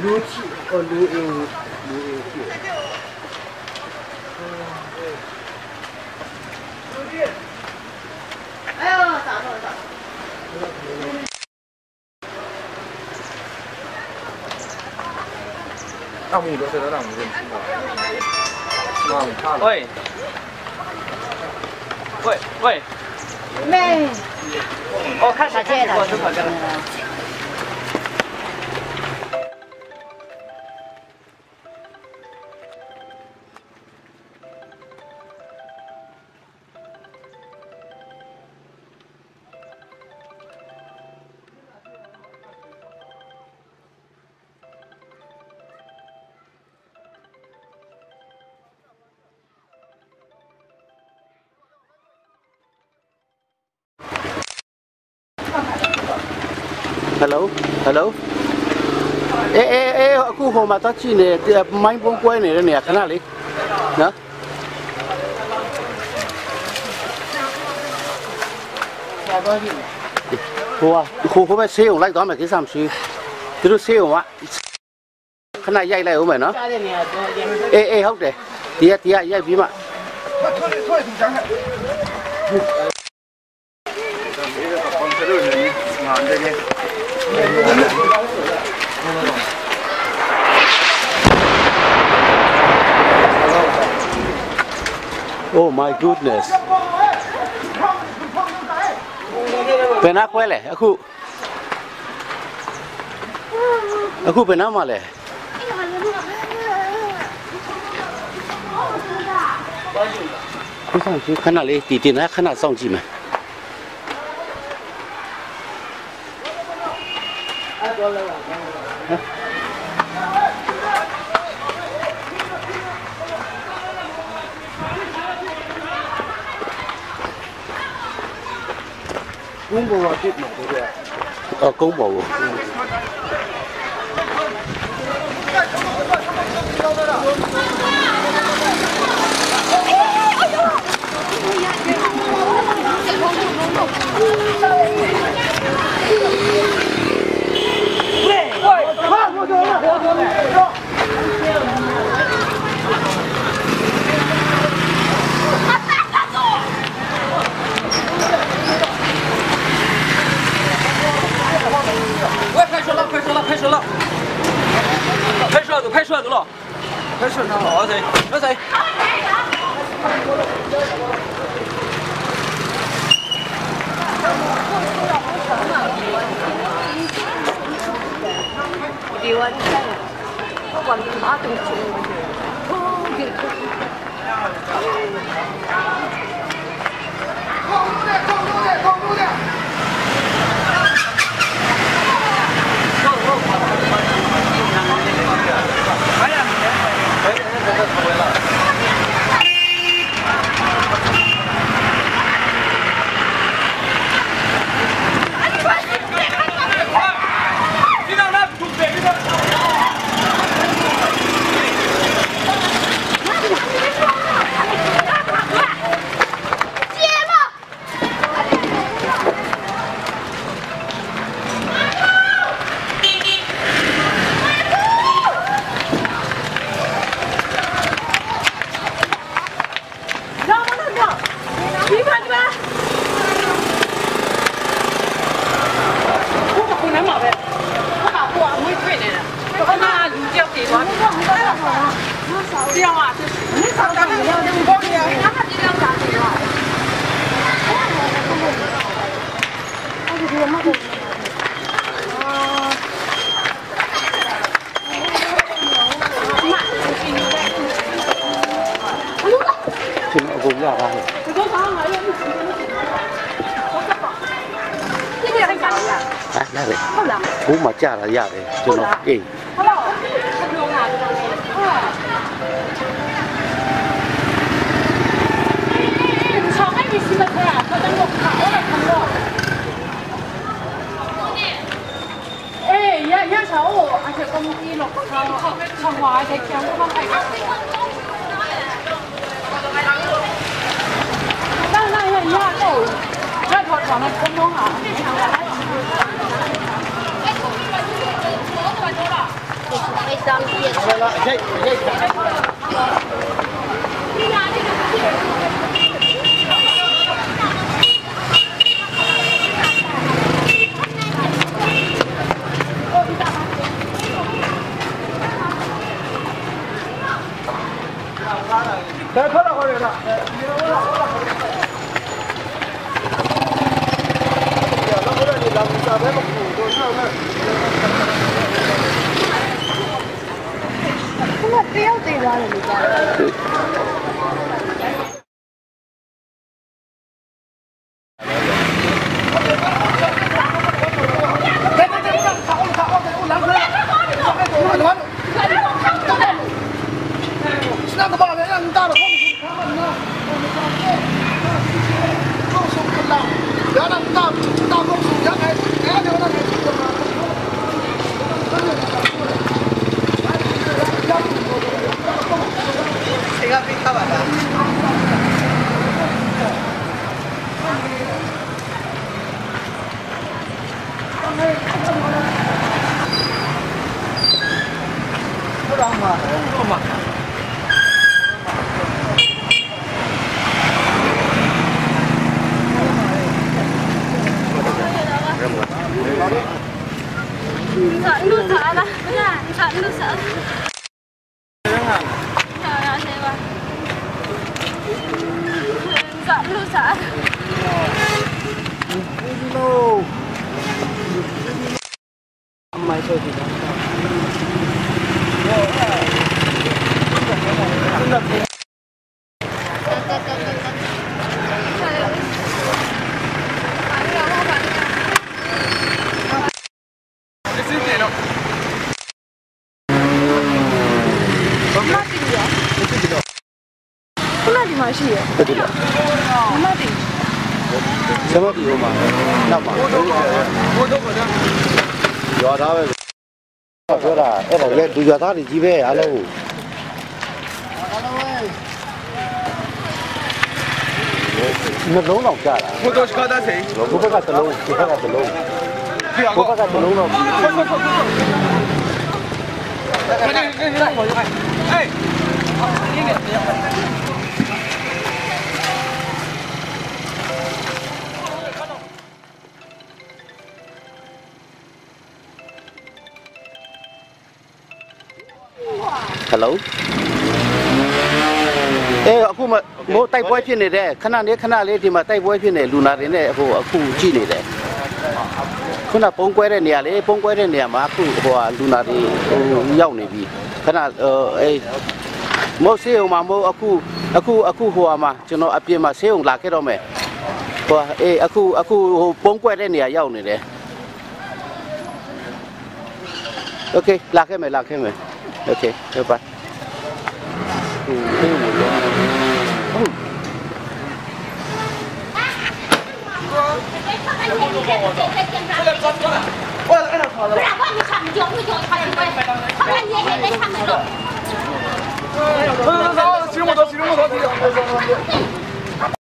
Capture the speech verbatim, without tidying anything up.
လူချစ်၊ ဟောလူအင်း၊ လူအင်းချစ်။ 喂，喂，喂，妹，哦，看谁，看谁，我就跑过来。Hello, hello. အေး အေး အေး အခုဟိုမှာသွားကြည့်နေတယ်၊ မိုင်းပုန်းကွဲနေတဲ့နေရာ ခဏလေးနော်။ ဟိုက ဟို ဟိုဘက်ဆေးရုံလိုက်သွားမယ်၊ ကိစ္စမရှိဘူး။ သူတို့ဆေးရုံက ခဏရိုက်လိုက်ဦးမယ်နော်။ အေး အေး ဟုတ်တယ်။ ဒီက ဒီကရိုက်ပြီးမှ။ Oh my goodness. ဘယ်နားကွဲလဲအခု။ အခုဘယ်နားမှာလဲ။ ခဏလေး တည်တည်နော်၊ ခဏစောင့်ကြည့်မယ်။ ကုန်းပေါ်မှာပစ်မှာ တို့က။ အော် ကုန်းပေါ်ကို။ 喂，拍手了，拍手了，拍手了！拍手了，拍手了，拍手了！拍手了，好，谁？那谁？ ကျွန်တော်အကုန်ရပါတယ်။ ဟာ ရတယ်။ ဟုတ်လား။ ဘူးမှာကြာတာရတယ်။ ကျွန်တော် ဟုတ်လား။ အေး။ ဟုတ်လား။ ဟုတ်လား။ အေး ရ ရချောင်းကို အထက်ကော်မတီလို့ ခေါ် ခေါ်ဝါတဲ့ ကျောင်းက လာ လာ ရ ရတော့ ရတော့ တော့ မကောင်းပါဘူး။ ခုနတယောက်သေသွားတယ်လို့ကြားတယ်။ ခုနဒီမှာရှိရယ်။ ဟုတ်တယ်လား။ ခုနဒီ။ ဆရာမတီဟိုမှာ။ နောက်မှာ။ ရွာသားပဲ။ ပြောတာအဲ့ဒါလေ လူရွာသားတွေကြီးပဲအားလုံး။ နှလုံးလောက်ကြားတာ။ ကိုတော့ စကားတတ်စေ။ ဟိုဘက်ကတစ်လုံး၊ ဒီဘက်ကတစ်လုံး၊ ဒီက ဟိုဘက်ကတစ်လုံးတော့။ ဟယ်လို။ အေး အခုမှ မိုးတိုက်ပွဲဖြစ်နေတယ်။ ခဏနေ ခဏလေး ဒီမှာတိုက်ပွဲဖြစ်နေ လူနာတွေနဲ့ ဟို အခုကြည့်နေတယ်။ ခုန ဗုံးကွဲတဲ့နေရာလေ ဗုံးကွဲတဲ့နေရာမှာ အခု ဟိုဟာ လူနာတွေ ဟို ရောက်နေပြီ။ ခဏ အဲ မိုးဆေးရုံမှာ မိုး အခု အခု အခု ဟိုဟာမှာ ကျွန်တော် အပြင်မှာ ဆေးရုံလာခဲ့တော့မယ်။ ဟိုဟာ အေး အခု အခု ဟို ဗုံးကွဲတဲ့နေရာ ရောက်နေတယ်။ Okay, လာခဲ့မယ် လာခဲ့မယ်။ Okay, bye bye. 走走走，骑摩托，骑摩托，骑摩托。